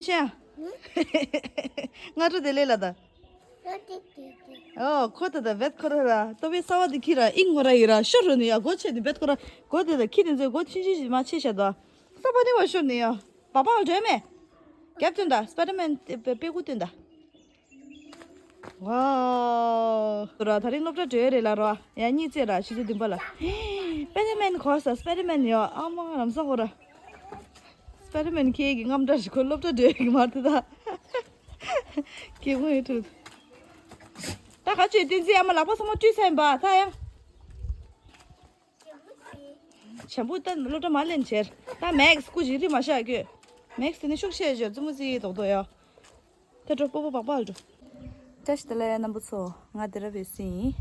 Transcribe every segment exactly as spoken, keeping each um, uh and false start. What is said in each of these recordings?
ཡ། སྔ་དྲོ་བདེ་ལེགས་ལ་ད། ཨོ་ཁོ་ད་ད་བེད་ཁོ་ར་ར་ཏོ་བེ་ས་བ་དི་ཁི་ར་ཨིང་ངོ་ར་ཡི་ར་ཤོ་རུ་ནི་ཡ་གོ་ཆེ་ནི་བེད་ཁོ་ར་གོ་དེ་ད་ཁི་དེ་ཚོ་གོ་ཆིན་ཆིན་ཞིག་མ་ཆེ་ཤ་ད། ས་བ་ནི་བ་ཤོ་ནི་ཡ། བ་བ་འདྲེ་མེ། རྒྱབ་སྟོན་ད་སྤེ་ཌར་མེན་པེ་ཀུ་སྟོན་ད། ཝའོ། ར་ད་རིང་སློབ་གྲྭ་འགྲོ་ཡ་རེད་ལ་ར། ཡ་གཉིད་སད་ར་ཆུ་ཚོད་བདུན་པ་ལ། སྤེ་ཌར་མེན་གོ་ས་སྤེ་ཌར་མེན་ཡོ་ཨ་མ་རམ་ས་ཧོ་ར། སྤེ་ཌར་མེན་ཁྱེད་ཀྱི་རྔམ་དྲ་ཞིག་ཁོ་སློབ་གྲྭ་འགྲོ་ཡ་གི་མར་དེ་ད། ཁྱེད་ངོ་ཡོད་ཐུབ། ད་ག་ཅོད་བསྟན་འཛིན་ཨ་མ་ལག་པ་ཚང་མ་བཀྲུས་ཚར་ཡིན་པ་ད་ཡང་། བྱམས་པོ་ད་སློབ་གྲྭ་མ་ལེན་བྱེད། ད་མེག་སི་སྐུ་ཞིག་རི་མ་ཤག་གི། མེག་སི་དེ་ནི་ཤུགས་ཆེ་བྱེད་རྩུབ་མོ་རྩི་རྡོག་རྡོག་ཡོ། ད་འགྲོ་སྤོ་སྤོ་བག་བག་འགྲོ། བཀྲ་ཤིས་བདེ་ལེགས་རྣམ་པ་ཚོ། ང་དེ་ར་བའི་སུ་ཡིན།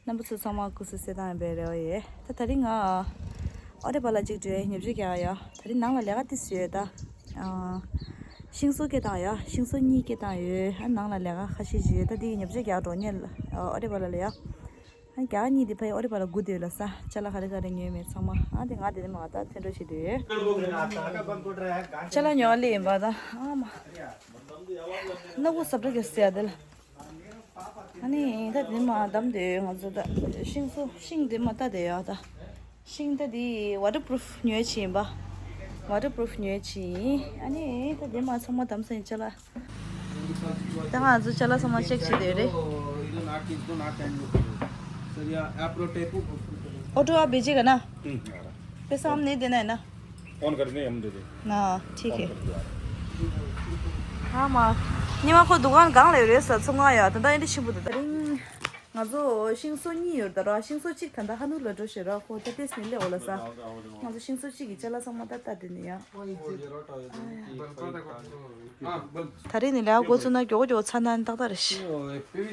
རྣམ་པ་ཚོ་ཚང་མ་སྐུ་གཟུགས་གསལ་ཐང་ཡིན་པའི་རེ་བ་ཡོད། ད་ད་རིང་ང་ཨོ་རེ་བ་ལ་གཅིག་འགྲོའི་ཉོ་ཆ་རྒྱག་ཡ། ད་རིང་ནང་ལ་ལས་ཀ་ཏིས་ཡོད་ད། ཨ། ཤིང་བཟོ་སྐད་བཏང་ཡ། ཤིང་བཟོ་གཉིས་སྐད་བཏང་ཡོད། ཨ་ནང་ལ་ལས་ཀ་ཁ་ཤས་ཤིག་ཡོད། ད་དེ་ཉོ་ཆ་རྒྱག་འགྲོ་ཉེ་ལ་ཨོ་རེ་བ་ལ་ལ་ཡ། ཨ་རྒྱ་གཉིས་དེ་ཕ་ཡི་ཨོ་རེ་བ་ལ་སྒུག་སྡོད་ལ་ས་ཅ་ལག་ག་རེ་ག་རེ་ཉོས་མེད་ཚང་མ། ཨ་དེ་ང་དེ་ནས་མ་ད་འཐེན་འགྲོ་བྱེད་དུས། ཅ་ལག་ཉོ་བ་ལེ་ཡིན་པ་ད་ཨ་མ། སྣ་བུག་ཟབ་འདྲ་གི་ཟེར་ཡ་དེ་ལ། ཨ་ནི་ད་དེ་མ་བསྡམས་དེ་ང་ཚོ་ད་ཤིང་བཟོ་ཤིང་དེ་མ་ལྟ་དེ་ཡོད་ད། ཤིང་ད་དེ་ཝ་ཊར་པུ་རུཕ་ཉོས་ཕྱིན་ཡིན་པ། ཝ་ཊར་པུ་རུཕ་ཉོས་ཕྱིན་ཡིན། ཨ་ནི་ད་དེ་མ་ཚང་མ་བསྡམས་ས་ཡིན་ཅ་ལག་ད་ང་ཚོ་ཅ་ལག་ཚང་མ་ཅེག་བྱེད་དེ་རེད། ऑटो आप भेजिएगा ना? पैसा हम नहीं देना है ना? फोन करके हम दे दें। हाँ, ठीक है। हाँ मां། ཉི་མ་ཁོ་དུ་ཀན་གང་ལ་ཡོད་རེད་ས་ཚོང་ཁང་ཡ་ད་ད་ཨེ་འདྲ་ཆེན་པོ་འདུག་ད་རིང་ང་ཚོ་ཤིང་བཟོ་གཉིས་ཡོད་ད་ར། ཤིང་བཟོ་གཅིག་ད་ད་ཧ་ནུར་ལ་འགྲོ་ཤེས་ར། ཁོ་ད་ཏེས་ནི་ལེ་འོ་ལ་ས། ང་ཚོ་ཤིང་བཟོ་གཅིག་གི་ཅ་ལག་ཚང་མ་ད་ད་དེ་ནི་ཡ། ད་རེས་ནི་ལས་འགོ་བཙུགས་ན་མགྱོགས་མགྱོགས་ཚར་ན་ཏག་ཏག་རེད་ཤི།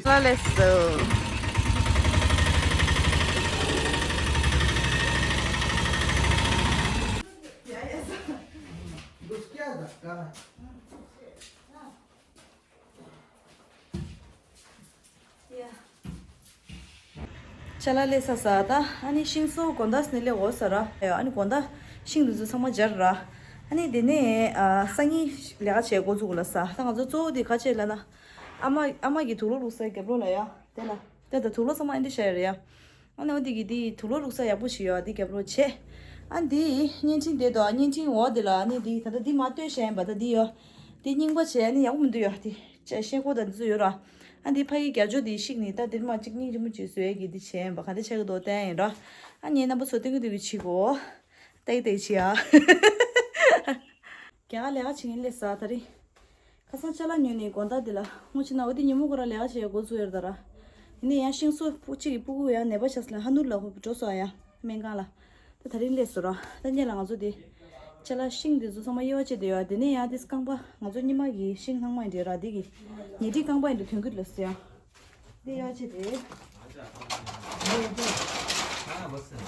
ལ་ལས་སོ། ཅ་ལག་ལས་ས་ས་ད་ཨ་ནི་ཤིང་བཟོ་དགོང་དག་ནི་ལས་འོ་ས་ར། ཨ་ནི་དགོང་དག་ཤིང་དེ་ཚོ་ཚང་མ་སྦྱར་ར། ཨ་ནི་དེ་ནས་ཨ་སང་ཉིན་ལས་ཀ་བྱེད་འགོ་བཙུགས་ལ་ས། ད་ང་ཚོ་གཙོ་བོ་དེ་ག་བྱེད་ལ་ན། ཨ་མ་ཨ་མ་གི་དུག་ལོག་བླུགས་ས་རྒྱབ་ལོགས་ལ་ཡ། དེ་ལ་དེ་ད་དུག་ལོག་ཚང་མ་ཨེ་འདྲ་བྱས་རེད་ཡ། ཨ་ནི་འོ་དེ་གི་དེ་དུག་ལོག་བླུགས་ས་ཡག་པོ་ཞིག་ཡོད་ཨ་དེ་རྒྱབ་ལོགས་བྱས། ཨ་དེ་བརྙན་འཕྲིན་དེ་དོ་བརྙན་འཕྲིན་འོག་དེ་ལ་ཨ་ནི་དེ་ད་ལྟ་དེ་མ་ལྟོས་བྱས་ཡིན་པ་ད་དེ་ཡོད། དེ་རྙིང་པ་བྱས་ཨ་ནི་ཡག་པོ་མི་འདུག་ཡོད་དེ། ཅ་ཤེས་ཀོ་དང་འདི་ཚོ་ཡོད་ར། ཨ་འདི་ཕ་གི་རྒྱ་ཇོ་འདི་ཤིག་ནི་ད་འདིར་མ་གཅིག་གཉིས་རི་མོ་ཅིག་བཟོས་གི་འདི་བྱས་ཡིན་པ་ག་འདི་ཆགས་ཀྱི་འདུག་བསྟན་ཡིན་ར། ཨ་ངའི་རྣམ་པ་ཚོ་སྟོན་གི་འདུག་གི་ཆི་གོ། ཏེག་ཏེག་ཆི་ཡ། རྒྱ་གར་ལས་ཀ་བྱེད་མཁན་སླེབས་ས་ད་རེད། ཁ་སང་ཅ་ལག་ཉོས་ནས་དགོང་དག་འདི་ལ་སྔོན་ཆད་ན་འོ་འདི་ཉིན་མོ་ཁོ་རང་ལས་ཀ་བྱེད་ཡ་འགོ་ཚུགས་ཡོད་རེད་ད་ར། ཡིན་ནའི་ཡང་ཤིང་བཟོ་ཕུ་གཅིག་གི་ཕྲུ་གུ་ཡང་ནད་པ་ཆགས་སོང་ལ་ཧ་ནུར་ལ་ཁོ་འགྲོ་སོང་ཨ་ཡ། སྨན་ཁང་ལ། ད་ད་རིང་སླེབས་སོང་ར། ད་ཉེ་ལ་ང་ཚོ་དེ། ཅ་ལག་ཤིང་དེ་ཚོ་ཚང་མ་དབྱེ་བ་ཕྱེ་བསྡད་ཡོད། དེ་ནས་ཡང་དེ་རྐང་པ་ང་ཚོ་སྔོན་མ་གི་ཤིང་ལྷག་མ་ཡིན་འདྲ་ར་དེ་གི། ཉལ་ཁྲི་རྐང་པ་ཡིན་འདྲ་ཐོན་གི་ལ་སོ་ཡ། དེ་དབྱེ་བ་ཕྱེ་དེ། हाँ, बस है।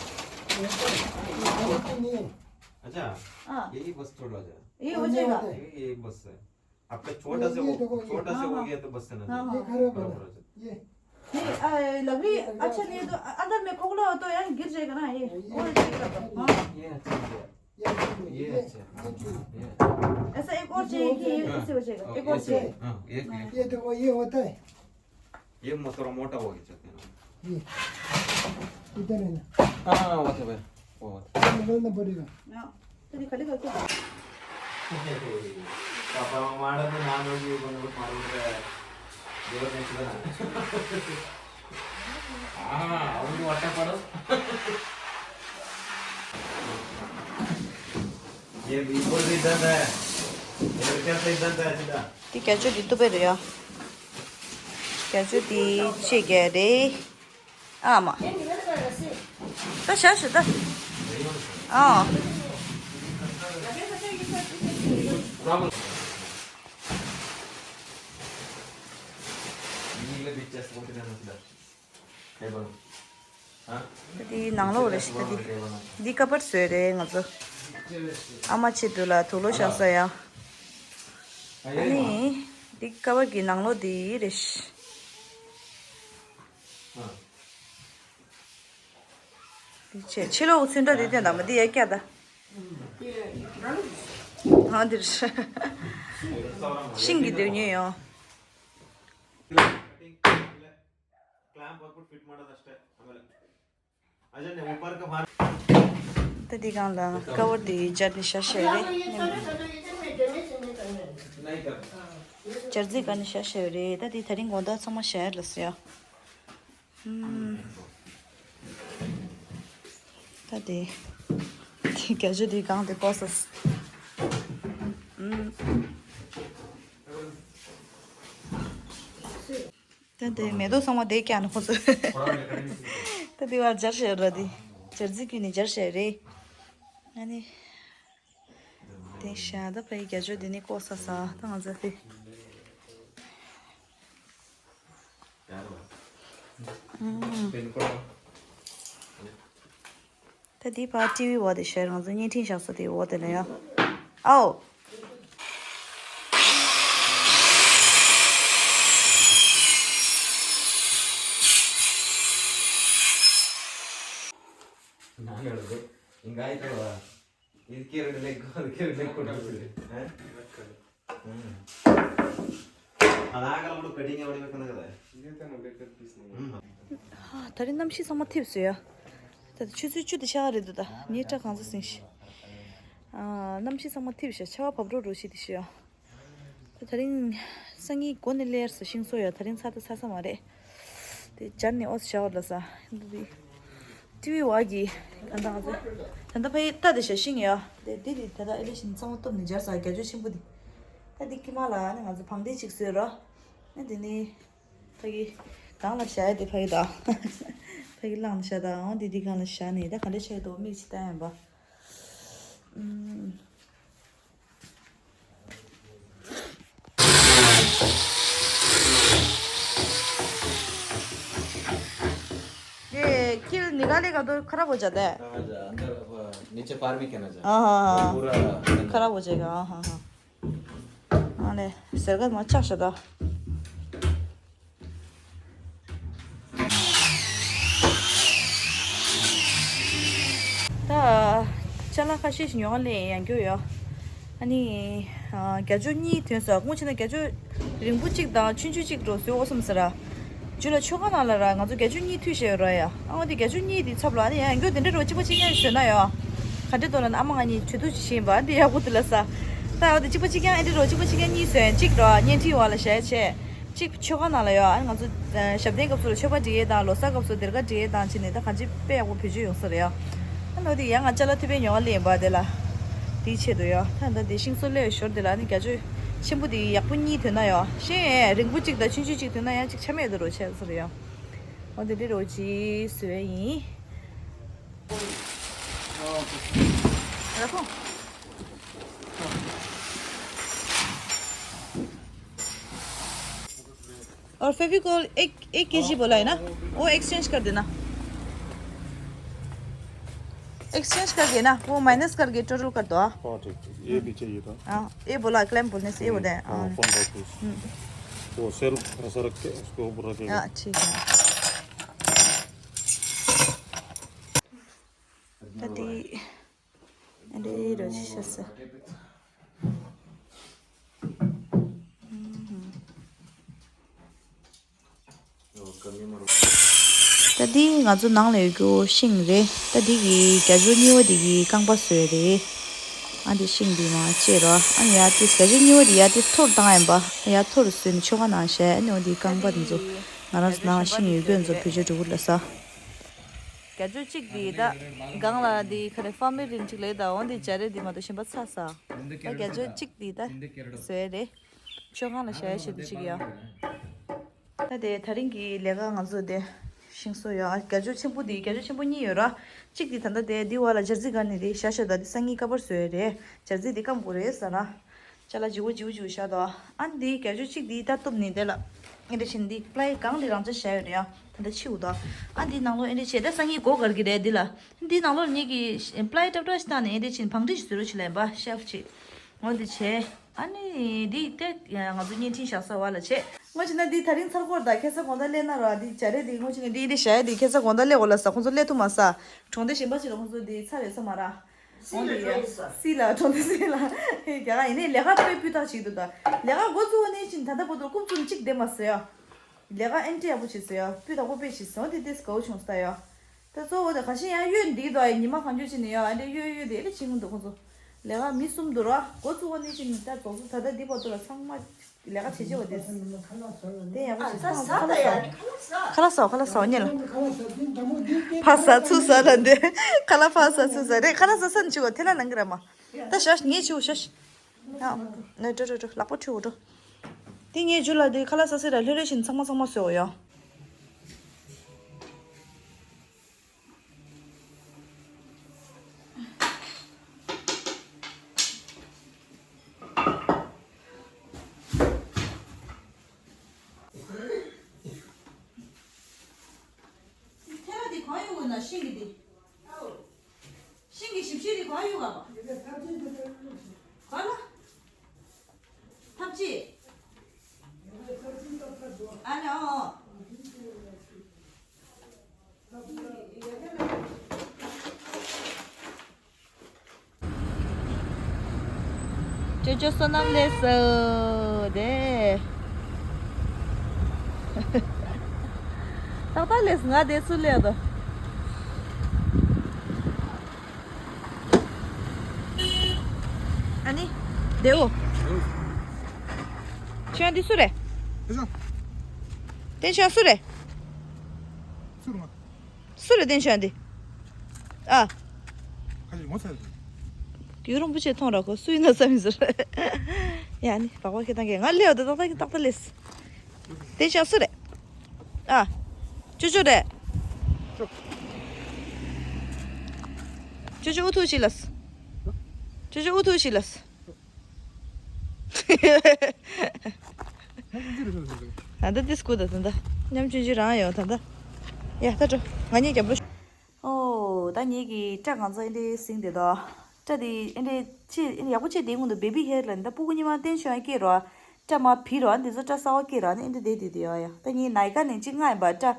अच्छा, हाँ। यही बस थोड़ा जा। ये हो जाएगा। ये, ये बस है। आपका छोटा से ये हो, देखो, ये। छोटा से हो गया तो बस है ना। हाँ, हाँ। ये खराब है। बराबर ना। ये। नहीं, अ, लकड़ी अच्छा नहीं है तो अ-, अंदर में खोखला हो तो यहाँ गिर जाएगा ना ये। ये। और जाएगा तो। हाँ। ये अच्छा है। ये अच्छा है। ये ये अच्छा है। ये ठीक है। ये अच्छा है। ऐसा एक और चाहिए कि ये हाँ। कैसे हो जाएगा? हाँ, एक और ये चाहिए। हाँ, एक, एक। ये देखो, ये होता है। ये मो-, थोड़ा मोटा हो गया, चलते हैं। ये। इधर है ना। हाँ, हाँ, वो तो भाई, वो तो। ये निकालना पड़ेगा। हाँ, तो ये खाली करके। ಪಾಪ ಅವ ಮಾಡೋದು ನಾನು ಹೋಗಿ ಬಂದು ಮಾಡ್ಬಿಟ್ರೆ ದೇವ್ರ ನೆಚ್ಚಿದ. हाँ, ಅವ್ರಿಗೂ ಹೊಟ್ಟೆ ಪಾಡು. ये बिल्कुल भी दर्द है. ये क्या सही दर्द है सीधा? ཏི་ཀྱ་ཅོ་འདི་ཏུ་པེ་རེད་ཡ། ཀྱ་ཅོ་འདི་ཕྱེད་ཀྱ་རེད། ཨ་མ། ད་ཤ་ཤ་ད། ཨ། ད་དེའི་ནང་ལོགས་རེད་ཤག་ད་དེ། འདི་ཀ་པར་བཟོས་རེད་ང་ཚོ། ཨ་མ་ཆེད་དུ་ལ་དུག་ལོག་བཞག་ས་ཡ། ཨ་ནི། འདི་ཀ་པར་གྱི་ནང་ལོགས་འདི་རེད་ཤག་འདི་ཕྱེ་ཕྱི་ལོགས་ཚོན་ཁྲ་འདི་སྟོན་དང་མ་འདི་ཡ་སྐྱ་ད། ཧ་འདིར། ཤིང་གི་སྡོད་ཉོས་ཡོང་། ད་འདི་སྒང་ལ་ཀ་བར་དེ་སྦྱར་ནས་བཞག་བཞག་རེད། སྦྱར་རྩི་སྒང་ནས་བཞག་བཞག་རེད། ད་འདི་ད་རིང་དགོང་དག་ཚང་མ་བཞག་ཡ་ལ་ཟེར་ཡ། ད་དེ་དེ་རྒྱ་ཇོ་དེ་གང་དེ་ཀོ་སོ། ད་དེ་མེ་ཏོག་ཚང་མ་དེ་ཀྱང་ནི་ཁོ་ཚོ། ད་དེ་བར་སྦྱར་བྱས་ར་དེ་སྦྱར་རྩི་བརྒྱུད་ནས་སྦྱར་བྱས་རེད། ཨ་ནི། དེ་ཤ་ད་ཕའི་རྒྱ་ཇོ་དེ་ནི་ཀོ་ས་ས་ད་ང་ཚ་དེ། ད་དེ་ཕ་ཊི་ཝི་འོག་དེ་ཤར་ང་ཚོ་བརྙན་འཕྲིན་བཞག་ས་དེ་འོག་དེ་ལ་ཡ། ཨའོ། ம். అలాగ అలా కూడా కటింగ్ ఎవడి వెక్కన కదా. ད་རིང་གནམ་གཤིས་ཚང་མ་ཐིབས་སོང་ཡ། ད་ཆུ་ཚོད་བཅུ་དེ་ཤར་རེད་འདུག་ད་ངའི་སྐྲ་གང་ཚ་ཟིན་ཤི། གནམ་གཤིས་ཚང་མ་ཐིབས་ཤག་ཆར་པ་བབས་འགྲོ་འགྲོ་ཤི་དེ་ཤི་ཡ། ད་ད་རིང་སང་ཉིན་དགོང་ནས་སླེབས་སོ་ཤིང་བཟོ་ཡ། ད་རིང་ཚ་ད་ཚ་ས་མ་རེད། དེ་སྦྱར་ནས་ཨོ་ཤ་བར་ལ་ས་འདི། ཊི་ཝི་འོག་གི་གང་ལྟར་ང་ཚོ་ད་ལྟ་ཕ་ཡི་རྟ་དེ་ཤ་ཤིང་ཡ། དེ་དེ་དེ་ད་ལྟ་ཨེ་ལེ་ཤིན་ཚང་མ་གཏུབ་ནས་སྦྱར་ས་རྒྱ་ཇོ་ཆེན་པོ་དེ། ད་དེ་ཀི་མ་ལ་ནི་ང་ཚོ་བང་སྡེ་གཅིག་བཟོས་རོ། ཨ་དེ་ནི་ཕ་གི་གང་ལ་བཞག་ཡ་དེ་ཕ་གི་དང་། ཕ་གི་བླངས་བཞག་དང་འོ་དེ་དེ་གང་ལ་བཞག་ནས་ད་ག་འདྲ་ཆགས་འདུག་མིག་ཅིག་ལྟ་ཡ་ཡིན་པ། ཨུམ། ये किल निकालेगा तो खराब हो जाता है। हाँ, जा, अंदर, वो, नीचे फार्मिंग है ना, जा। हाँ, हाँ, हाँ। वो पूरा खराब हो जाएगा। हाँ, हाँ, हाँ। हाँ, ले, सरगत मत चाह सदा। ད་ཅ་ལག་ཁ་ཤས་ཤིག་ཉོ་ག་སླེབས་ཡང་རྒྱུ་ཡོད། ཨ་ནི་རྒྱ་ཇོ་གཉིས་ཐོན་སོང་། སྔོན་ཆད་ན་རྒྱ་ཇོ་རིང་པོ་གཅིག་དང་ཆུང་ཆུང་གཅིག་འགྲོ་སོང་ཨོ་སམ་ཟེར་ར། ཇུ་ལ་ཆོ་ག་ནང་ལ་ར་ང་ཚོ་རྒྱ་ཇོ་གཉིས་མཐུད་བཞག་ཡོད་ར་ཡ། ཨ་འོ་དེ་རྒྱ་ཇོ་གཉིས་དེ་ཚབ་ལ་ཨ་ནི་ཡང་རྒྱུ་དེ་འདྲ་རོ་གཅིག་པ་གཅིག་རྐྱང་བཟོས་ན་ཡོད། ག་འདྲ་འདུག་ལབ་ན་ཨ་མ་ང་གཉིས་གྲོས་བསྡུར་ཅིག་བྱེད་པ་འདི་ཡག་པོ་འདུག་ལ་ས། ད་འོ་དེ་གཅིག་པ་གཅིག་རྐྱང་ཨེ་འདྲ་རོ་གཅིག་པ་གཅིག་རྐྱང་གཉིས་བཟོས་ཡང་གཅིག་རོ་བརྙན་འཕྲིན་འོག་ལ་བཞག་ཡ་བྱས། གཅིག་ཆོ་ག་ནང་ལ་ཡོད། ཨ་ནི་ང་ཚོ་ཞབས་བརྟན་སྐབས་སུ་ལ་མཆོད་པ་སྒྲིག་ཡས་དང་ལོ་གསར་སྐབས་སུ་སྡེར་ཁ་སྒྲིག་ཡས་དང་བྱས་ནས་ད་གང་ཅི་དཔེ་ཡག་པོ་བེད་སྤྱོད་ཡོང་ས་རེད་ཡ། ཨ་ནི་འོ་དེ་ཡང་ང་ཅ་ལག་ཐེབས་པའི་ཉོ་བ་ལེན་པ་དེ་ལ་དེའི་ཆེད་དུ་ཡ། ད་ད་དེ་ཤིང་བཟོ་ལས་ཞོར་དེ་ལ་ཨ་ནི་རྒྱ་ཆོས་ཆེན་པོ་དེ་ཡག་པོ་གཉིས་ཐོན་ན་ཡ། ཤེས་ཡས་རིང་པོ་གཅིག་དང་ཆུང་ཆུང་གཅིག་ཐོན་ན་ཡ་གཅིག་ཆ་མེད་དུ་རོ་ཆེ་ས་རེད་ཡ། འོ་དེ་འདྲ་རོ་ཅི་བཟོས་ཡིན། रखो। और फेविकोल एक, एक केजी बोला है ना, वो एक्सचेंज कर देना। एक्सचेंज कर देना, वो माइनस करके टोटल कर दो। हाँ। हाँ, ठीक, ठीक। ये भी चाहिए था। हाँ, ये बोला, क्लैंप बोलने से ये हम्म, बोलते हैं। हाँ, हाँ। पंद्रह पीस। हम्म। वो सेल ऐसा रख के उसके ऊपर रखेगा। हाँ, ठीक है। ད་དེ་འདྲའི་རོ་ཅི་ཤ་ས། ད་འདི་ང་ཚོ་ནང་ལ་ཡོད་རྒྱུ་ཤིང་རེད། ད་འདི་གི་རྒྱ་ཇོ་གཉིས་པ་འདི་གི་རྐང་པ་བཟོས་རེད། ཨ་འདི་ཤིང་འདི་མ་བཅད་རོ། ཨ་ནི་ཡ་ཏིས་རྒྱ་ཇོ་གཉིས་པ་འདི་ཡ་ཏིས་ཐོར་བཏང་ཡིན་པ། ཡ་ཐོར་བཟོས་ནས་ཆོ་ག་ནང་བཞག་ཨ་ནི་འོ་འདི་རྐང་པ་འདི་ཚོ་ང་རང་ཚོ་ནང་ལ་ཤིང་ཡོད་རྒྱུ་ཚོ་བེད་སྤྱོད་འགྲོ་གི་ལ་ས། རྒྱ་ཇོ་གཅིག་འདི་ད་སྒང་ལ་འདི་ཁ་རེ་ཧྥ་མི་རིན་གཅིག་ལས་ད་འོ་འདི་སྦྱར་རེད། འདི་མ་གཏོགས་གཞན་པ་ཚ་ས། ད་རྒྱ་ཇོ་གཅིག་འདི་ད་བཟོས་རེད། མཆོད་ཁང་ལ་བཞག་ཡ་ཆེད་དུ་ཅིག་ཡ། ད་དེ་ད་རིང་གི་ལས་ཀ་ང་ཚོ་དེ་ཤིང་བཟོ་ཡ། རྒྱ་ཇོ་ཆེན་པོ་དེ་རྒྱ་ཇོ་ཆེན་པོ་གཉིས་ཡོད་ར། གཅིག་དེ་ད་ལྟ་དེ་འདི་བ་ལ་སྦྱར་རྩི་ག་ནས་དེ་བཞག་བཞག་ད་དེ་སང་ཉིན་ཀ་པར་བཟོ་ཡ་རེད། སྦྱར་རྩི་དེ་སྐམ་དགོས་རེད་ཟེར་ན། ཅ་ལག་བརྗེ་པོ་བརྗེ་པོ་བརྗེ་པོ་བཞག་དོ། ཨ་འདི་རྒྱ་ཇོ་གཅིག་དེ་ད་གཏུབ་ནས་དེ་ལ་ཨེ་འདྲ་བྱས་ནས་འདི་པླའི་སྒང་དེ་རང་ཅག་བཞག་ཡོད་རེད་ཡ། ད་ལྟ་ཕྱིའུ་དོ། ཨ་འདི་ནང་ལོགས་ཨེ་འདྲ་བྱས་ད་སང་ཉིན་སྒོ་གར་གི་རེད་འདི་ལ། འདི་ནང་ལོགས་ངེད་ཀྱི་པླའི་ཏབ་ཏབ་ཞིག་བཏང་ནས་ཨེ་འདྲ་བྱས་ནས་བང་སྒྲིག་ཞིག་བཟོ་རོགས་བྱེད་ལ་ཡིན་པ་ཤེལ་ཕུ་ཅིག་འོ་འདི་བྱས། ཨ་ནི་འདི་ལྟས་ང་ཚོ་བརྙན་འཕྲིན་བཞག་ས་བ་ལ་བྱས། ང་བྱས་ན་འདི་ད་རིང་ཚར་སྐོར་དང་ཁ་སང་དགོང་དག་སླེབས་ན་ར་འདི་བྱ་རེད། འདི་ང་བྱས་ན་འདི་འདི་བྱ་ཡ་འདི་ཁ་སང་དགོང་དག་སླེབས་འོ་ལ་ས་ཁོང་ཚོ་སླེབས་ཐུབ་མ་ས། གྲོང་སྡེ་གཞན་པ་ཅིག་ལ་ཁོང་ཚོ་འདི་ཚར་རེད་ས་མ་ར། སི་ལ་གྲོངས་ཡིན་ས། སི་ལ་གྲོངས་ཏེ་སི་ལ། ཧེ་རྒྱ་གར་ཡིན་ནའི་ལས་ཀ་དཔེ་སྤུས་དག་ཅིག་འདུག་ད་ལས་ཀ་འགོ་བཙུགས་པ་ནས་བཞིན་ད་ལྟ་བར་དུ་རྐུབ་བཙུགས་གཅིག་བསྡད་མ་ཟེར་ཡ། ལས་ཀ་ཨེ་འདྲ་ཡག་པོ་བྱེད་ཟེར་ཡ། སྤུས་དག་པོ་དཔེ་བྱེད་ཟེར་བ་དེ་ཏེས་དགའ་བོ་བྱུང་ས་ཡ། ད་གཙོ་བོ་དེ་ཁ་ཤས་ཡང་གཡོལ་འདི་དོ་ཡ། ཉི་མ་གང་བྱོས་ཕྱིན་ནས་ཡ་ཨེ་འདྲ་གཡོལ་གཡོལ་དེ་ཨེ་འདྲ་བྱེད་མི་འདུག་ཁོང་ཚོ། ལས་ཀ་མི་གསུམ་འདུག་ར། འགོ་བཙུགས་པ་ནས་བཞིན་ད་རྫོགས་ཚུལ་ད་ལྟ་འདི་བར་དུ་ལ་ཚང་མ། ལས་ཀ་བྱེད་བྱེད་པ་དེ། དེ་ཡག་པོ་བྱེད་ཨ་ས་ས་ད་ཡ་ནི་ཁ་ལག་ས། ཁ་ལག་ཟ་ཁ་ལག་ཟ་ཉེ་ལ། ཕ་ས་ཚུ་ས་ལ་འདི། ཁ་ལག་ཕ་ས་ཚུ་ས་རེད། ཁ་ལག་ཟ་ས་ནི་ཆུ་བ་དེ་ལ་ལང་གི་ར་མ། ད་ཤ་ངས་ཆུ་བ་ཤ་ཤ། ཡ། ནས་འགྲོ་འགྲོ་འགྲོ་ལག་པ་ཁྲུ་འགྲོ། དེ་ངས་ཇུ་ལ་དེ་ཁ་ལག་ཟ་ས་ར་ལྷོད་ལྷོད་བཞིན་ཚང་མ་ཚང་མ་ཟོས་འོ་ཡ། ཐལ་བ་འདི་གང་ཡོང་དགོས་ན་ཤིང་གི་འདི། ཤིང་གི་ཞིབ་བཤེར་འདི་གང་ཡོང་ག་བ། ག་ལ། ཐབས་ཅི། ཨ་ལེ་ཨོ། ཅོ་ཅོ་བསོད་ནམས་ལེགས་སོ་དེ། ཏག་ཏག་ལེགས་ང་དེ་ཚུར་ལེགས་དོ། ཨ་ནི། དེའོ། ཁྱོད་འདི་སུ་རེད། ཨེ་ཅོ། དེ་ཁྱོད་སུ་རེད། སུ་རུང་ང་། སུ་རེད་བསྟན་ཆོག་འདི། ཨ། ཁ་ཅིག་ངོ་ཚ་ཡོད། ཡུ་རོང་པོ་ཆེ་མཐོང་ར་ཁོ་སུ་ཡིན་ན་བསམ་ཡིན་ཟེར། ཡ་ནི་བག་བག་ཁྱེད་བཏང་གི་ང་སླེབས་འོ་ད་ཏག་ཏག་ཏག་ཏག་སླེབས། བསྟན་ཆོག་སུ་རེད། ཨ། ཅོ་ཅོ་རེད། ཅོ་ཅོ་ཨུ་ཐུག་ཤི་ལས། ཅོ་ཅོ་ཨུ་ཐུག་ཤི་ལས། ད་ལྟ་ཏི་སྐུ་ད་ད་ལྟ་ཉམ་ཆུང་ཆུང་རང་ཡོང་ད་ལྟ། ཡ་ད་འགྲོ་ང་གཉིས་རྒྱབ་ལོ། ཨོ་ད་ངེད་ཀྱི་སྐྲ་གང་ཚ་ཨེ་འདྲའི་ཟིང་དེ་དོ། སྐྲ་དེ་ཨེ་འདྲའི་ཆེ་ཨེ་འདྲ་ཡག་པོ་ཆེ་དེ་སྔོན་དུ་བེ་བི་ཧེར་ལ་ད་སྤུ་གུ་ཉི་མ་བསྟན་ཆོག་ཡང་སྐྱེས་རོ། སྐྲ་མ་བི་རོ་འདི་ཚོ་སྐྲ་གསར་བ་སྐྱེས་རོ་ནི་ཨེ་འདྲ་དེ་དེ་དེ་ཡོ་ཡ་ད་ངས་ནའི་ཀ་ནས་གཅིག་ལྔ་ཡིན་པ་སྐྲ་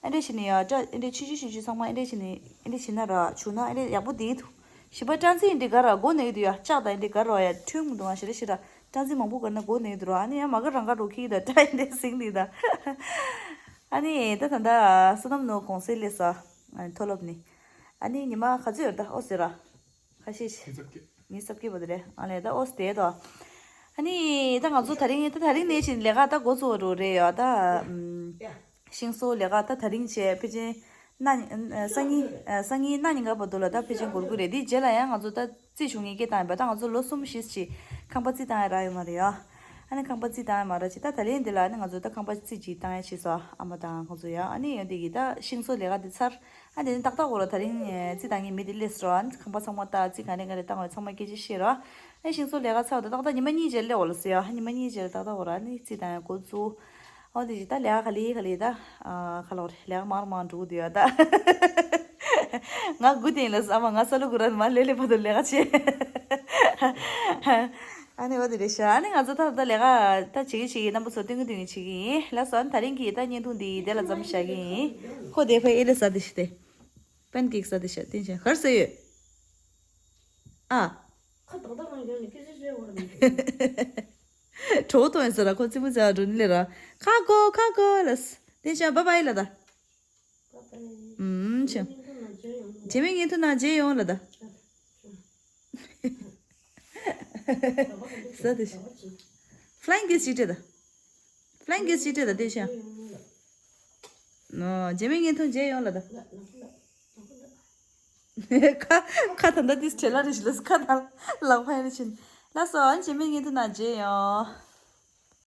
ཨེ་འདྲ་ཞིག་ནས་ཡོ་སྐྲ་ཨེ་འདྲ་ཆུང་ཆུང་ཆུང་ཆུང་ཚང་མ་ཨེ་འདྲ་ཞིག་ནས་ཨེ་འདྲ་ཞིག་ན་རོ་བྱུང་ན་ཨེ་འདྲ་ཡག་པོ་དེ་ཐུག་ཞི་བ་སྐྲ་འཛིན་འདི་ག་ར་མགོ་ནས་འདི་ཡ་ལྕགས་དང་འདི་ག་ར་ཡ་ཁྲུས་མི་འདུག་ང་ཞེ་རེ་ཞེ་ར་སྐྲ་འཛིན་མང་པོ་ག་ན་མགོ་ནས་འདི་རོ་ཨ་ནི་ཡ་མ་ག་རང་ག་རོ་ཁི་ད་སྐྲ་འདི་ཟིང་འདི་ད། ཨ་ནི་ད་ད་ད་བསོད་ནམས་ནོར་གོང་སེ་ལས་ས་ཨ་ནི་མཐོ་སློབ་ནི་ཨ་ནི་ཉི་མ་ག་ཚོད་ཡོད་ད་ཨོ་ཟེར་ར་ཁ་ཤས་ཤིག་ངའི་སབ་ཀེ་པོ་དེ་རེད་ཨ་ལས་ད་ཨོ་སྟེ་ད། ཨ་ནི་ད་ང་ཚོ་ད་རིང་ད་ད་རིང་ནས་ཕྱིན་ལས་ཀ་ད་འགོ་ཚུགས་འགྲོ་རེད་ཡ་ད། ཤིང་བཟོ་ལས་ཀ་ད་ད་རིང་བྱས་ཕལ་ཆེར་གནའ་སང་ཉིན་སང་ཉིན་གནའ་ཉིན་ག་བར་དུ་ལ་ད་ཕལ་ཆེར་འགོར་གི་རེད། དེའི་རྗེས་ལ་ཡང་ང་ཚོ་ད་རྩིས་བྱུང་ངེས་སྐད་བཏང་ཡོད་པ་ད་ང་ཚོ་ལོ་གསུམ་བཞི་ཅིག་ཁང་པ་རྩིས་བཏང་ཡ་རག་ཡོད་མ་རེད་ཡ། ཨ་ནི་ཁང་པ་རྩིས་བཏང་ཡ་མ་རག་ཅིག་ད་ད་ལན་འདི་ལ་ཨ་ནི་ང་ཚོ་ད་ཁང་པ་རྩིས་ཅིག་བཏང་ཡ་བྱས་སོ་ཨ་མ་དང་ཁོང་ཚོ་ཡ། ཨ་ནི་ཡོད་དེ་གི་ད་ཤིང་བཟོ་ལས་ཀ་འདི་ཚར། ཨ་དེ་ནི་ཏག་ཏག་འོ་ལ་ད་རིང་རྩིས་བཏང་ངེས་མི་དེ་སླེབས་སོ་ཨ་ནི་ཁང་པ་ཚང་མ་ད་རྩིས་ག་ནས་ག་ནས་བཏང་བ་ཚང་མ་སྐད་ཆ་བཤད་རོ། ཨ་ཤིང་བཟོ་ལས་ཀ་ཚར་བ་ད་ཏག་ཏག་ཉི་མ་གཉིས་རྗེས་སླེབས་འོ་ལ་ཟེར་ཡ་ཉི་མ་གཉིས་རྗེས་ལ་ཏག་ཏག་འོ་ར་ཨ་ནི་རྩིས་བཏང་ཡ་འགོ་བཙུགས། ཨོ་དེ་ཅི་ད་ལས་ཀ་ག་ལེ་ག་ལེ་ད། ཨ་ཁ་ལོ་རེ་ལས་ཀ་མར་མར་འགྲོ་གི་འདུག་ཡ་ད། ང་དགུ་དེ་ལ་ཨ་མ་ང་ས་ལུ་གུ་ར་མ་ལེ་ལེ་བར་དུ་ལས་ཀ་བྱེད། ཨ་ནི་ཨོ་དེ་རེད་ཤག་ཨ་ནི་ང་ཚོ་ད་ད་ལས་ཀ་ད་བྱེད་ཀྱི་བྱེད་ཀྱི་རྣམ་པ་ཚོ་སྟོན་གྱི་སྟོན་གྱི་བྱེད་ཀྱི་ཡིན་ལགས་སོ། ཨ་ནི་ད་རིང་གི་ད་བརྙན་ཐུང་འདི་དེ་ལ་མཚམས་བཞག་གི་ཡིན། ཁོ་དེ་ཕ་ཨེ་ལ་ཟ་དེ་ཤི་སྟེ། པན་ཀེག་ཟ་དེ་ཤ་བསྟན་ཅན་གར་ཟ་ཡོད། ཨ། ཁ་དག་དག་རང་ཡོད་ནི་སྐད་ཆ་བཤད་བར་མི་འདུག་གྲོགས་དོན་ཟེར་ར་ཁོ་རྩེད་མོ་བྱ་འགྲོ་ནི་ལས་ར། ཁ་གོ་ཁ་གོ་ལ། དེ་ཤ་བ་བའི་ལ་ད། ཨུམ་ཆེ། རྗེས་མའི་བརྙན་ཐུང་ནང་མཇལ་ཡོང་ལ་ད། ཟ་དེ་ཤ། Flying kiss ཅིག་སྤྲད་ད། Flying kiss ཅིག་སྤྲད་ད་དེ་ཤ། ཨོ་རྗེས་མའི་བརྙན་ཐུང་མཇལ་ཡོང་ལ་ད། ཁ་ཁ་ད་ད་དེ་སྤྲད་ལ་རེ་ཞིག་ལ་ཁ་ད་ལག་པ་ཡ་རེ་ཕྱིན། ལགས་སོ་ཨ་རྗེས་མའི་བརྙན་ཐུང་ནང་མཇལ་ཡོང་།